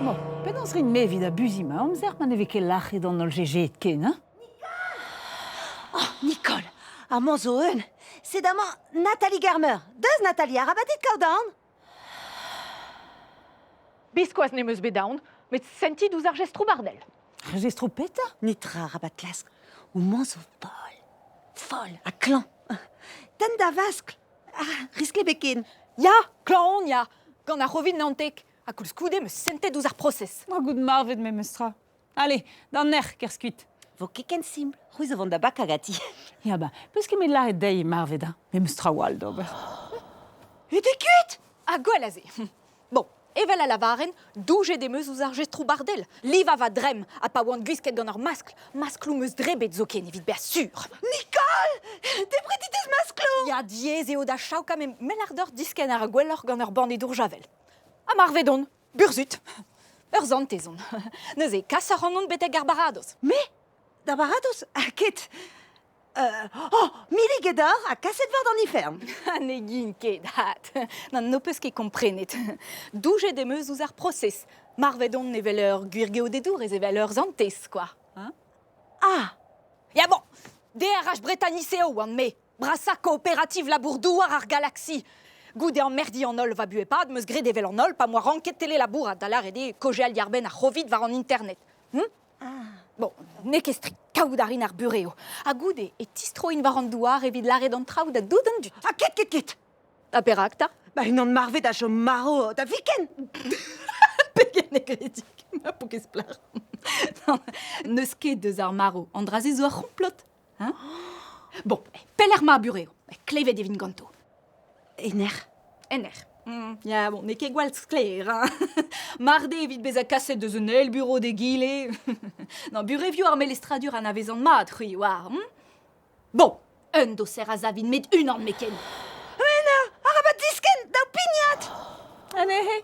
Bon, penaos rin-me evit abuziñ ma amzer ma ne vez ket lâret an holl GG ken, hein? Oh, Nicole, amañ zo un. Sed amañ Nathalie Germeur. Deus, Nathalie, arabat dit kaout aon. Biskoazh n'em eus bet aon, met sentit ouzh ar jestroù bardel. Ar jestroù petra? Netra arabat klask. Homañ zo foll. Foll ha klañv. Tenn da vaskl. Ah, riskl ebet ken. Ya, klañv on, ya. Gant ar C'hovid 19. Ha koulskoude 'm eus sentet ouzh ar prosez. Ma goût marvet memes tra. Allez, d'an nec'h, kerzh kuit. Vo ket ken simpl. C'hwi zo vont da bakañ ganti. Ya ba, peus ket met lâret dezhi marvet, hein. Memes traoù all d'ober. Et eo kuit? Ha gwell a se. Bon, evel a lavaren, doujet em eus ouzh ar jestroù bardel. Livañ va dremm, ha pa oan gwisket gant ur maskl, maskloù 'm eus drebet zoken evit bezañ sur. Nicole! Debret he deus maskloù! Ya, diaes eo da chaokañ met me lâr deoc'h diskenn a ra gwelloc'h gant ur banne dour javel. Ha marvet on. Burzhud! Ur santez on. Neuze, kas ac'hanon betek ar baradoz. Me? D'ar baradoz? Ha ket! Oh, milliget oc'h ha kaset war d'an ifern. Ha ne gin ket, hat. Nann, n'ho peus ket komprenet. Doujet em eus ouzh ar prosez. Marvet on evel ur gwir geodedourez, evel ur santez, quoi. Hein? Ah! Ya bon, DRH Bretagne-Iceo oan-me. Brasañ kooperativ labour-douar ar galaksi. Goude emmerdiñ an holl va buhez-pad 'm eus graet evel an holl pa 'm oa ranket telelabourat, da lâret eo kaozeal diàr-benn ar C'hovid war an internet. Hm? Bon, n'eo ket strikt, kaout a rin ar burev. Ha goude e tistroin war an douar evit lâret an traoù da dout an dud. Ha ket, ket, ket! Ha perak 'ta? Ba unan marvet a chom marv da viken! Pegen egredik, ma paourkaezh plac'h. N'eus ket deus ar marv, an dra-se zo ur c'homplot. Hein? Bon, pelec'h ma burev? Klevet e vin ganto. Ener. Ener. Ya, bon, n'eo ket gwall sklaer, hein. Mar d'eo evit bezañ kaset deus un eil bureau d'egile. Non, burevioù ar melestradur anavezan mat, c'hwi oar. Hm? Bon, un doser a savin met unan meken. Mena, arabat diskenn, daou pignat! Anezhe,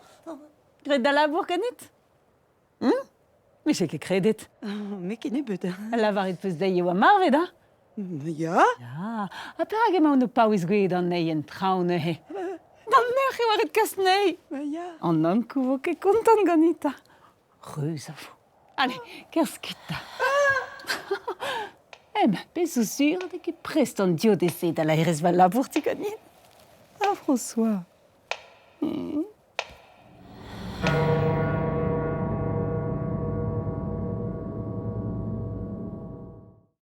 graet da labour ganit? Hm? Vije ket kredet. Me kennebeut. Lavaret 'peus dezhi e oa marvet, ha? Ya. Ya. Ha perak emaon o paouez gwelet anezhi en traoñ neuze? D'an nec'h e oa ret kas anezhi. Ya. An Ankou 'vo ket kontant ganit. Reuz a vo. Allez, kerzh kuit 'ta. Eh ben, pezh zo sur, n'eo ket prest an diodez-se da laerezh va labour-ti ganin. Ah, François.